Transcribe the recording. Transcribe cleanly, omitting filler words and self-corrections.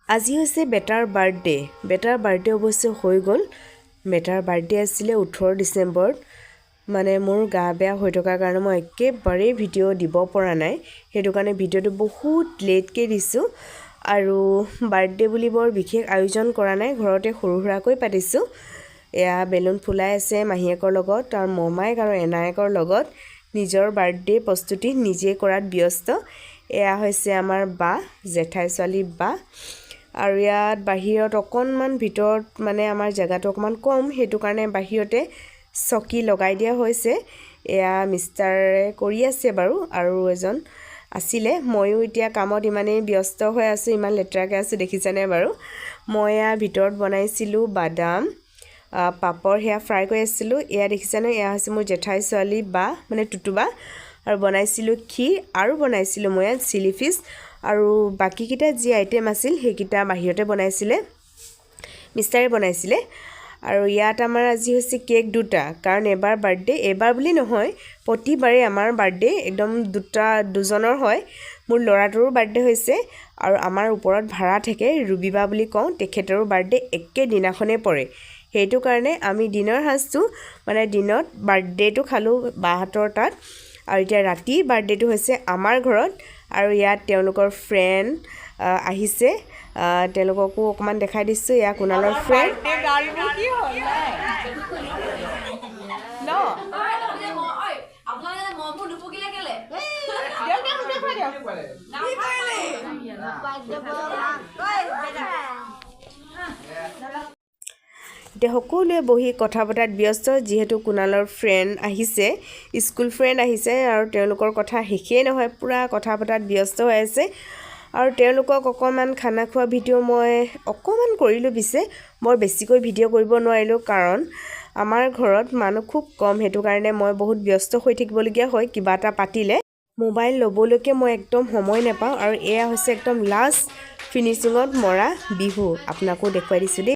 আজি হৈছে better birthday. Better birthday অৱশ্যে হৈ গ'ল। বেটাৰ বাৰ্থডে আছিলে 18 ডিচেম্বৰত। মানে মোৰ গা বেয়া হৈ থকাৰ কাৰণে মই একেবাৰেই ভিডিঅ' দিব পৰা নাই। সেইটো কাৰণে ভিডিঅ'টো বহুত লেটকৈ দিছোঁ। আৰু বাৰ্থডে বুলি বৰ বিশেষ আয়োজন কৰা নাই, ঘৰতে সৰু সুৰাকৈ পাতিছোঁ। এয়া বেলুন ফুলাই আছে মাহীয়েকৰ লগত আৰু মমায়েক আৰু এনায়েকৰ লগত। নিজৰ বাৰ্থডে প্ৰস্তুতি নিজে কৰাত ব্যস্ত। এয়া হৈছে আমাৰ বা, জেঠাই ছোৱালী বা। আৰু ইয়াত বাহিৰত অকণমান, ভিতৰত মানে আমাৰ জেগাটো অকণমান কম, সেইটো কাৰণে বাহিৰতে চকী লগাই দিয়া হৈছে। এয়া মিষ্টাৰে কৰি আছে বাৰু, আৰু এজন আছিলে। ময়ো এতিয়া কামত ইমানেই ব্যস্ত হৈ আছোঁ, ইমান লেতেৰাকৈ আছোঁ, দেখিছেনে বাৰু? মই এয়া ভিতৰত বনাইছিলোঁ বাদাম, পাপৰ, সেয়া ফ্ৰাই কৰি আছিলোঁ। এয়া দেখিছেনে? এয়া হৈছে মোৰ জেঠাই ছোৱালী বা, মানে টুটুবা। আৰু বনাইছিলোঁ ক্ষীৰ আৰু বনাইছিলোঁ মই ইয়াত চিলি ফিছ। আৰু বাকীকেইটা যি আইটেম আছিল, সেইকেইটা বাহিৰতে বনাইছিলে, মিষ্টাৰে বনাইছিলে। আৰু ইয়াত আমাৰ আজি হৈছে কেক দুটা, কাৰণ এবাৰ বাৰ্থডে, এইবাৰ বুলি নহয়, প্ৰতিবাৰেই আমাৰ বাৰ্থডে একদম দুটা দুজনৰ হয়। মোৰ ল'ৰাটোৰো বাৰ্থডে হৈছে আৰু আমাৰ ওপৰত ভাড়া থাকে, ৰুবিবা বুলি কওঁ, তেখেতৰো বাৰ্থডে একেদিনাখনেই পৰে। সেইটো কাৰণে আমি দিনৰ সাজটো, মানে দিনত বাৰ্থডেটো খালোঁ বাহঁতৰ তাত আৰু এতিয়া ৰাতি বাৰ্থডেটো হৈছে আমাৰ ঘৰত। আৰু ইয়াত তেওঁলোকৰ ফ্ৰেণ্ড আহিছে, তেওঁলোককো অকণমান দেখাই দিছোঁ। এয়া কুণালৰ ফ্ৰেণ্ড। কি হ'ল নাই ন? আপোনালোকে মমবোৰ নুফুকিলে কেলে? দিয়ক, দিয়ক, দেখুৱাই দিয়ক। কি কৰিলি? এতিয়া সকলোৱে বহি কথা পতাত ব্যস্ত, যিহেতু কুণালৰ ফ্ৰেণ্ড আহিছে, স্কুল ফ্ৰেণ্ড আহিছে আৰু তেওঁলোকৰ কথা শেষেই নহয়, পূৰা কথা পতাত ব্যস্ত হৈ আছে। আৰু তেওঁলোকক অকণমান খানা খোৱা ভিডিঅ' মই অকণমান কৰিলোঁ পিছে, বৰ বেছিকৈ ভিডিঅ' কৰিব নোৱাৰিলোঁ, কাৰণ আমাৰ ঘৰত মানুহ খুব কম। সেইটো কাৰণে মই বহুত ব্যস্ত হৈ থাকিবলগীয়া হয়। কিবা এটা পাতিলে মোবাইল ল'বলৈকে মই একদম সময় নাপাওঁ। আৰু এয়া হৈছে একদম লাষ্ট ফিনিচিঙত মৰা বিহু, আপোনাকো দেখুৱাই দিছোঁ দেই।